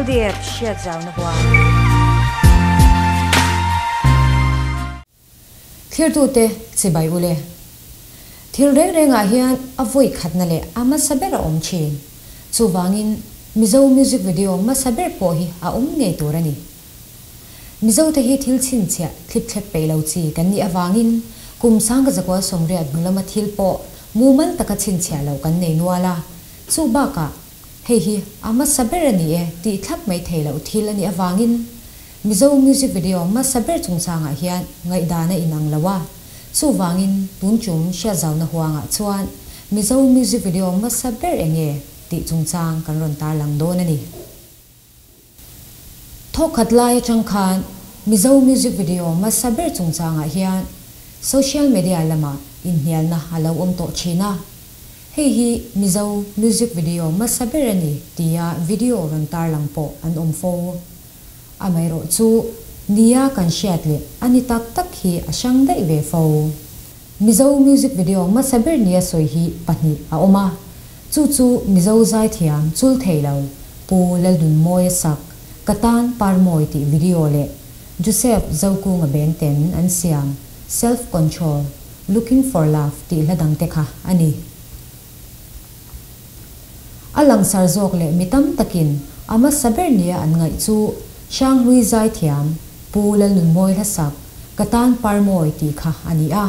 MDF hriat zauna huang. Thirtute chibai ule. Thil reng rengah hian a vawi khatna leh a hmasa ber a awm thin. Chuvangin Mizo music video hmasa ber pawh hi a awm ngei tur a ni. Mizote hi thil chhinchhiah thlip thlep peih lo chi kan nih avangin kum sangka zakua sawmriat hnu lama thil pawh mumal taka chhinchhiah loh kan nei nual a. Chu bakah hei hi a hmasa ber a ni e tih thlap mai thei loh thil a nih avangin Mizo music video hmasa ber chungchangah hian ngaihdan a inang lo a. Chuvangin tun tum hriatzauna huangah chuan Mizo music video hmasa ber enge tih chungchang kan rawn tarlang dawn a ni. Thawkhat lai atang khan Mizo music video hmasa ber chungchangah hian social media lamah inhnialna a lo awm tawh thin a. Hei hi Mizo music video hmasa ber a ni tia video rawn tarlang pawh an awm fo. Amaherawh chu nia kan hriat leh a ni tak tak hi a hrang daih ve fo. Mizo music video hmasa ber nia sawi hi pahnih a awm a, chu chu Mizo zaithiam chul thei lo Pu Lalnunmawia sak Ka Tan Parmawi tih video leh Joseph Zokunga band ten an siam Self Control, Looking for Love tih hla dangte kha a ni. A langsar zawk leh mi tam takin a hmasa ber nia an ngaih chu Hranghlui zaithiam Pu Lalnunmawi hla sak Ka Tan Parmawi tih kha a ni a.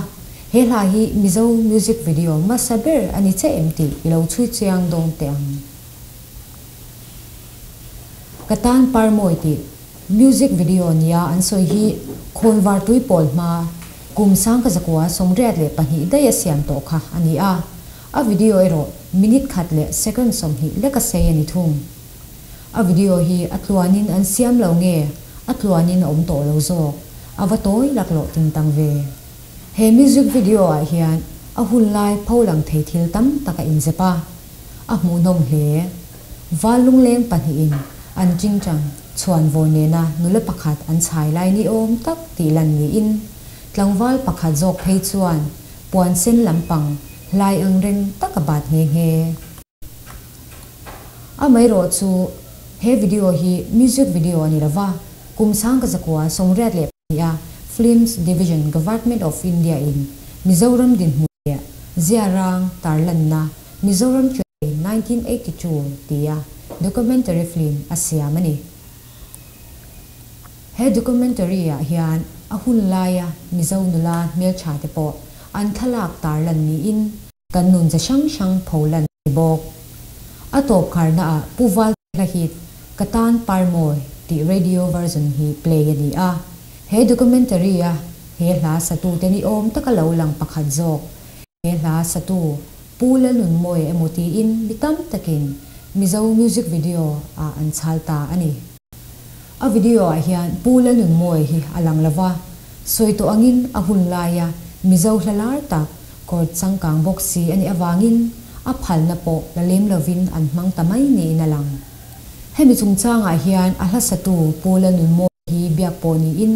He hla hi Mizo music video hmasa ber a ni che em tih i lo chhui chiang dawn teh ang. Ka Tan Parmawi tih music video nia an sawi hi khawnvar tui pawl hma kum sangka zakua 82 daih a siam tawh kha a ni a. A video erawh minute khat leh second 20 lek a sei a ni thung. A video hi a tluanin an siam lo nge a tluanin a awm tawh lo zawk, a va tawi laklawh ting tang ve. He music video ah hian a hun lai pholang thei thil tam tak a inzep a, a hmuhnawm hle. Val lungleng pahnihin an chingchang chhuan vaw nena nula pakhat an chhai lai ni awm tak tih lan niin tlangval pakhat zawk phei chuan puan sen lampang hlai ang reng tak a bat nghe nghe. Amaherawh chu he video hi music video a ni lova, kum sangka zakua 82 a Films Division Government of India in Mizoram dinhmun leh ziarang tarlanna Mizoram Today 1982 tia documentary film a siam a ni. He documentary ah hian a hun laia Mizo nula hmeltha te pawh an thlalak tarlan niin kan nun ze hrang hrang pholan a ni bawk. A tawp kharna ah Pu Val hla hit Ka Tan Parmawi tih radio version hi play a ni a. He documentary a he hla satu te ni awm taka lo lang pakhat zawk he hla satu Pu Lalnunmawia emaw tiin mi tam takin Mizo music video ah an chhal ta a ni. A video ah hian Pu Lalnunmawia hi a lang lova, sawi tawh angin a hun laia Mizo hla lar tak kawr changkang bawk si a nih avangin a phalna pawh la lem lovin an hmang ta mai niin a lang. Hemi chungchangah hian a hla satu Pu Lalnunmawia hi biak pawh niin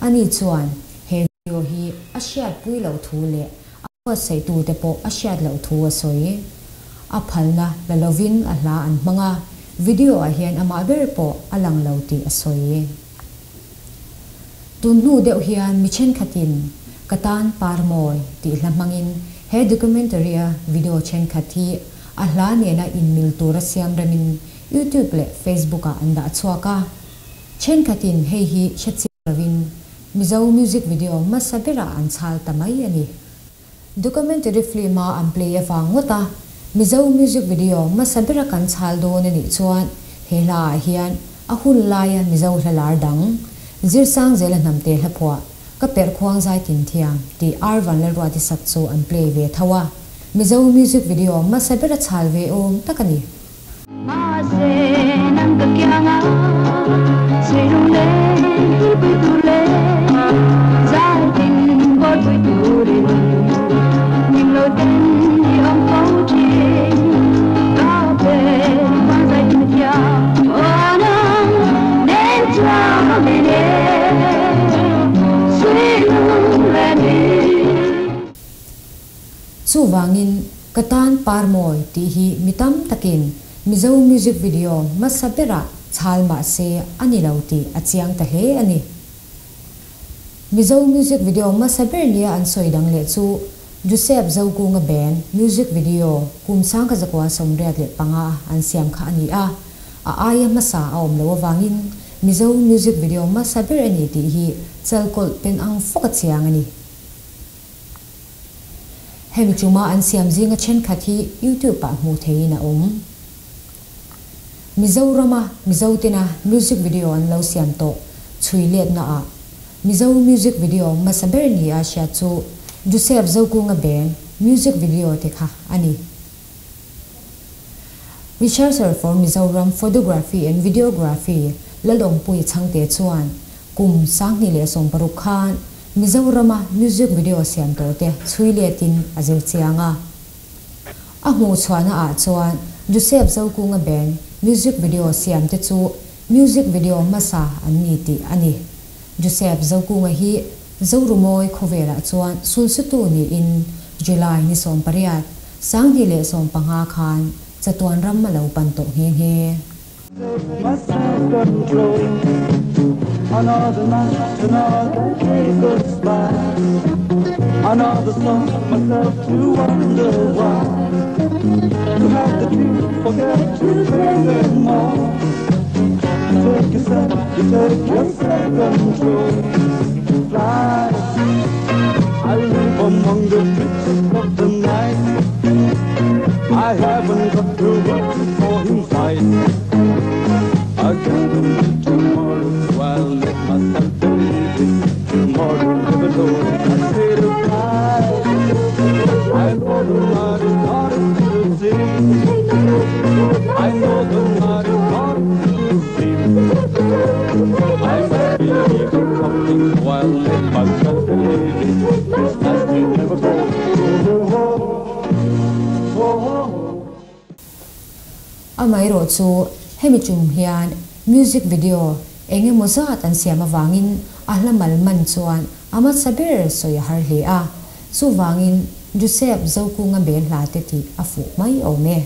ani chuan he video hi a hriatpui loh thu leh a buatsaih-tute pawh a hriat loh thu a sawi. A phalna la lovin a hla an hmang a, video-ah hian amah ber pawh a lang lo tih a sawi. Tun hnu deuh hian mi thenkhatin Ka Tan Parmawi tih hla hmangin he documentary-a video thenkhat hi a hla nena inmil tura siam remin YouTube leh Facebook-ah an dah chhuak a. Thenkhatin hei hi hre chiang lovin Mizo music video hmasa berah an chhal ta mai a ni. Documentary film a an play avang ngawt a, Mizo music video hmasa bera kan chhal dawn a nih chuan he hla ah hian a hun laia Mizo hla lar dang, Zirsang Zela Hnamte hla phuah, Ka Perh Khuang Zai Tin Thiam tih Ar Vanlalruati sak chu an play ve tho a, Mizo music video hmasa bera chhal ve awm tak a ni. Mahse nang ka kiang a, suilung leng thilpui tur leh zai tin bawlpui turin ning lo ten i awm fo thin. Ka pe khuan zai tin thiam aw nang nen chuan awm en e, suilung leng i. Chuvangin Ka Tan Parmawi tih hi mi tam takin Mizo music video hmasa berah chhal mah se a ni lo tih a chiang ta hle a ni. Mizo music video hmasa ber nia an sawi dang leh chu Joseph Zokunga band music video kum 1985 a an siam kha a ni a, a aia hmasa a awm loh avangin Mizo music video hmasa ber a ni tih hi chalkawlh pen ang fawk a chiang a ni. Hemi chuma an siam zinga thenkhat hi YouTube ah hmuh theihin a awm. Mizorama Mizo tena music video an lo siam tawh chhui letna ah Mizo music video hmasa ber ni a hriat chu Joseph Zokunga band music video te kha a ni. Researcher for Mizoram Photography and Videography Lalawmpuii Chhangte chuan kum 2016 khan Mizorama music video siam tawh te chhui letin a zir chiang a. A hmuh chhuahna ah chuan Joseph Zokunga band music video siam te chu music video hmasa an ni tih a ni. Joseph Zokunga hi Zorumawi khawvelah chuan sulsutu niin July ni 18, 2015 khan chatuan ram a lo pan tawh nghe nghe. My self-control. Another night, another day goes by. Another song, myself to wonder why. To have the truth, forget to say them more. You take yourself, you take your self-control. Fly. I live among the creatures of the night. I haven't got the words for him fight. I can't believe tomorrow, so I'll let myself believe it. Tomorrow never knows. I say to fly. I know the night is hard to see. I know the night is hard to see. I must believe in something, so I'll let myself believe it. This night will never go. Oh, oh, oh. Amaherawhchu, hemi tum hian music video eng emaw zat an siam avangin a hla mal man chuan a hmasa ber sawi a har hle a, chuvangin Joseph Zokunga bel hla te tih a fuh mai awm e.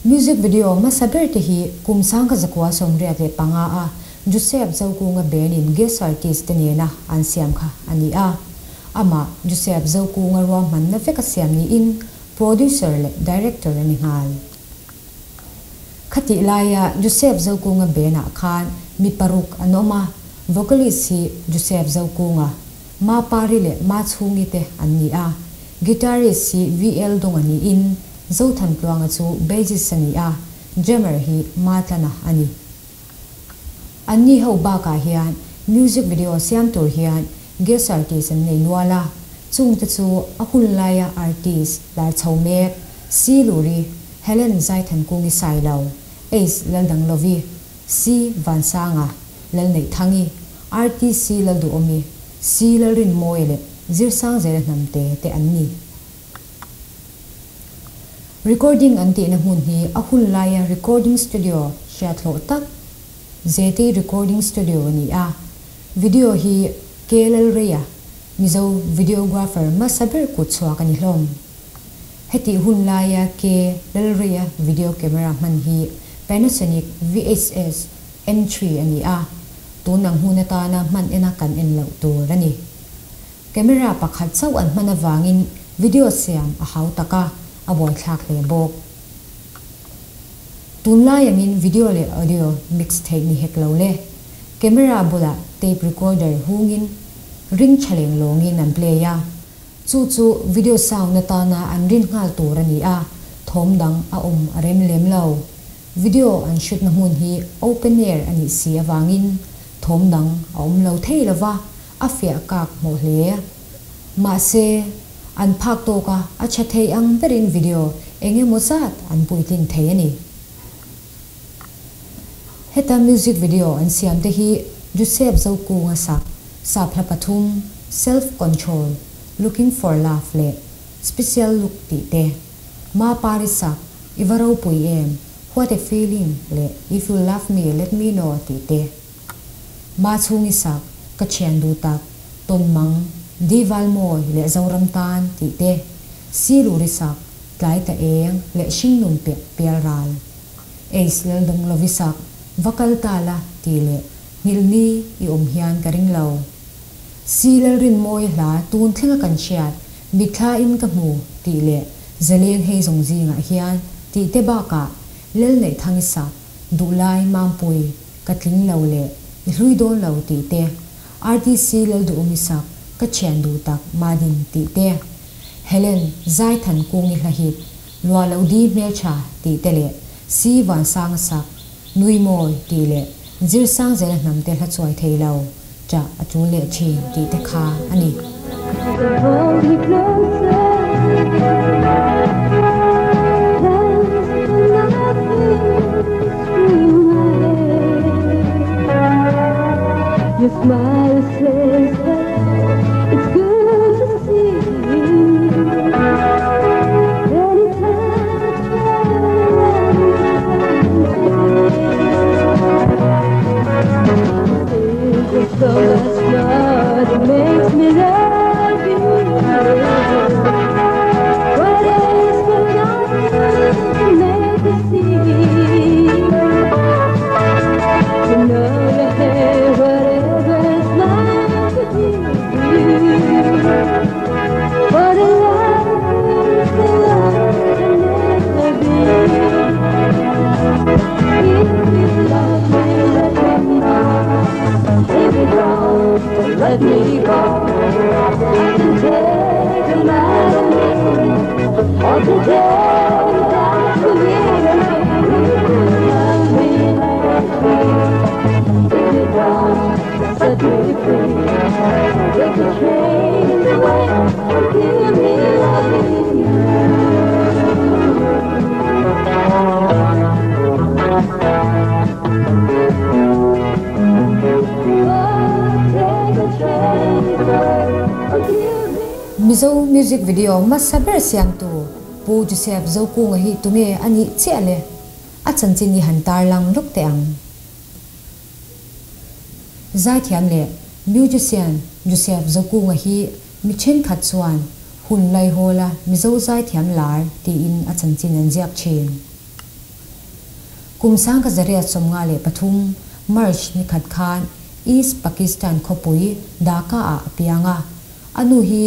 Music video hmasa ber te hi kum 1985 a Joseph Zokunga band in guest artist te nena an siam kha a ni a. Amah Joseph Zokunga ruahmanna vek a siam niin producer leh director a ni nghal. Khatih laia Joseph Zokunga band ah khan mi paruk an awm a, vocalist hi Joseph Zokunga, Ma Pari leh Ma Chhungi te an ni a, guitarist hi VL Donga niin Zothantluanga chu bassist a ni a, drummer hi Ma Tlana a ni. Anni ho bakah hian music video siam tur hian guest artist an nei nual a, chungte chu a hun laia artist lar chho mek Si Luri, Helen Zaithankungi Sailo, Ace Laldanglovi, Si Vansanga, Lalneihthangi, RTC Lalduhawmi, Si Lalrinmawi leh Zirsangzela Hnamte te an ni. Recording an tihna hmun hi a hun laia recording studio hriathlawh tak ZT Recording Studio a ni a. Video hi KLL Reia, Mizo videographer hmasa ber kut chhuak a ni hlawm. Hetih hun laia K Lalreia video camera hman hi Panasonic VHS M3 a ni a, tun ang hmun atana hman ena kan en loh tur a ni. Camera pakhat chauh an hman avangin video siam a hau tak a, a buaithlak hle bawk. Tunlai angin video leh audio mix theih ni hek lo le. Camera bulah tape recorder hungin ring tha leng lawngin an play a. Chu chu video sound atana an rin nghal tur a ni a, thawm dang a awm a rem lem lo. Video an shoot na hmun hi open air a nih si avangin thawm dang a awm lo thei lo va, a fiah kak hmawh hle. Mahse, an phak tawk a, a tha thei ang berin video eng emaw zat an puitlin thei a ni. Heta music video an siam te hi Joseph Zokunga sak, sap hla pathum, Self Control, Looking for Love leh Special Look tih te, Ma Pari sak, I va ropui em, What a Feeling leh If You Love Me Let Me Know tih te, Ma Chhungi sak, Ka Thian Duh Tak, Tawn Mang, Di Valmawi leh Zoram Tan tih te, Si Luri sak, Tlai Ta Eng leh Hringnun Piah Pial Ral. Ace Laldawnglovi sak, Va kal ta la tih leh nghilh ni i awm hian ka ring lo. Si Lalrinmawia hla tun thlenga kan hriat, Mitthla in ka hmu tih leh Zaleng hei zawng zingah hian tih te bakah Lalneihthangi sak, Duhlai Mampui, ka tling lo leh i hlui dawn lo tih te, RTC Lalduhawmi sak, Ka thian duh tak Madin tih te, Helen Zaithan Kungi hla hit, Luah loh di hmeltha tih te leh Si Vansanga sak, Nui mawi tih leh Zirsang zela hnam te hla chuai thei lo, ṭah a ṭul leh ṭhin tih te kha a ni. Mizo music video hmasa ber siamtu Pu Joseph Zokunga hi tunge a nih chiah le? A chanchin hi han tarlang lawk teh ang. Zaithiam leh musician Joseph Zokunga hi mi thenkhat chuan hun laihawla Mizo zaithiam lar tiin a chanchin an ziak thin. Kum 1953 March ni khat khan East Pakistan khawpui Dhaka ah a piang a, a nu hi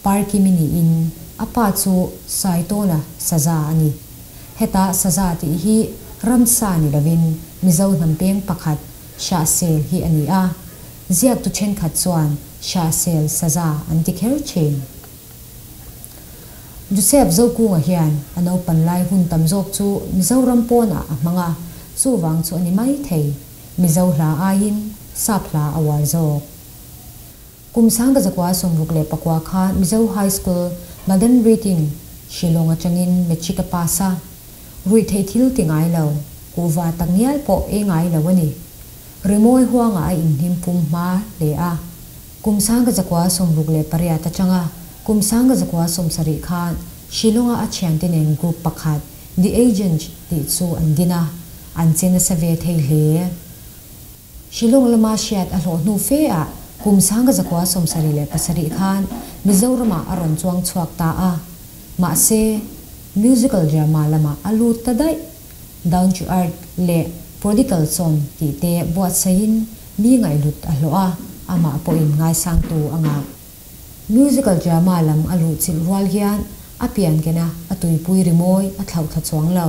Parkimi niin a pa chu Saitawna Saza a ni. Heta Saza tih hi ramsa ni lovin Mizo hnam peng pakhat Shahsel hi a ni a, ziaktu thenkhat chuan Shahsel Saza an ti kher thin. Joseph Zokunga hian a naupan lai hun tam zawk chu Mizoram pawnah a hmang a, chuvang chu a ni mai thei, Mizo hla aiin Sap hla a uar zawk. Kum 1969 khan Mizo High School Modern Reading Shillong atangin Matric a pass a, ruihtheih thil ti ngai lo, kuhva tak ngial pawh ei ngai lo a ni. Rimawi huangah a inhnim pum hma hle a. Kum 1968 atanga kum 1970 khan Shillong-a a thiante nen group pakhat The Agent tih chu an din a, an che nasa ve thei hle. Shillong lama hriat a hlawh hnu fe ah kum 1977 khan Mizoramah a rawn chuang chhuak ta a, mahse musical drama lamah a lut ta daih. Down to Earth leh Prodigal Son tih te buatsaihin mi ngaihhlut a hlawh a, amah pawhin ngaisangtu a ngah. Musical drama lam a luhchilh rual hian a piankena a tuipui rimawi a thlauh thla chuang lo.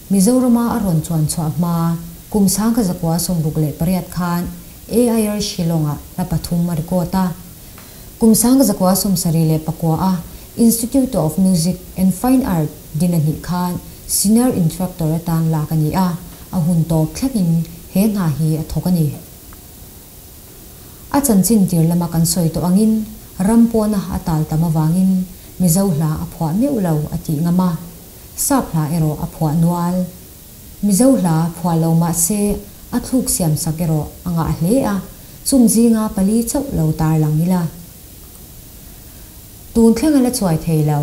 Mizorama a rawn chuan chhuah hma kum 1968 khan AIR Shillong-ah hla pathum a record a. Kum 1979 a Institute of Music and Fine Art din a hnih khan Senior Instructor atan lak a ni a, a hun tawp thlengin he hna hi a thawk a ni. A chanchin tir lama kan sawi tawh angin ram pawna a tal tam avangin Mizo hla a phuah meuh lo a tih ngam a, Sap hla erawh a phuah nual. Mizo hla phuah lo mah se a thluk siam sak erawh a ngah hle a, chung zinga pali chauh lo tarlang ila. Tun thleng a la chuai thei lo.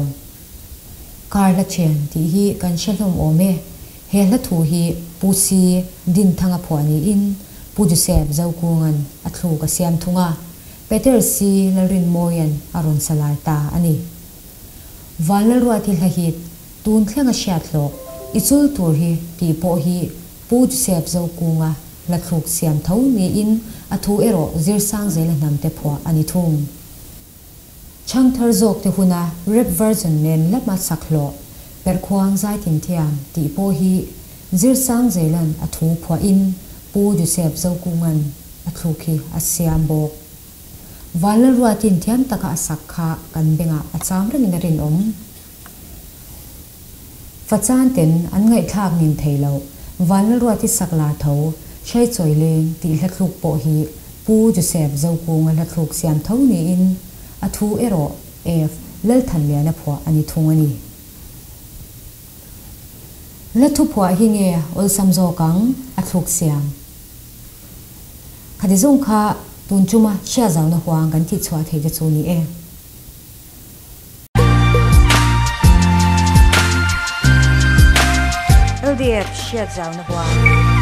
Kar hla thian tih hi kan hre hlawm awm e. He hla thu hi Pu Si Dinthanga phuah niin Pu Joseph Zokunga'n a thluk a siam thung a, Peter Si Lalrinmawia'n a rawn sa lar ta a ni. Vanlalruati hla hit tun thleng a hriat hlawh I chul tur hi tih pawh hi Pu Joseph Zokunga hla thluk siam tho niin a thu erawh Zirsangzela hnamte phuah a ni thung. Chhangthar zawkte huna rap version nen lama sak hlawh Perhkhuang Zaitin Thiam tih pawh hi Zirsangzela'n a thu phuahin Pu Joseph Zokunga'n a thluk hi a siam bawk. Vanlalruatin thiam taka a sak kha kan bengah a cham rengin a rinawm. Fachan ten an ngaihthlak nin thei loh. Vanlalruati sak lar tho, Hreichawi leng tih hlathluk pawh hi Pu Joseph Zokunga hlathluk siam tho niin a thu erawh F. Lalthanliana phuah a ni thung a ni. Hla thu phuah hi nge awlsam zawk ang a thluk siam? Khati zawng kha tun chuma hriatzauna huang kan tihchhuah theih te chu ni e. LDF hriat zauna huang.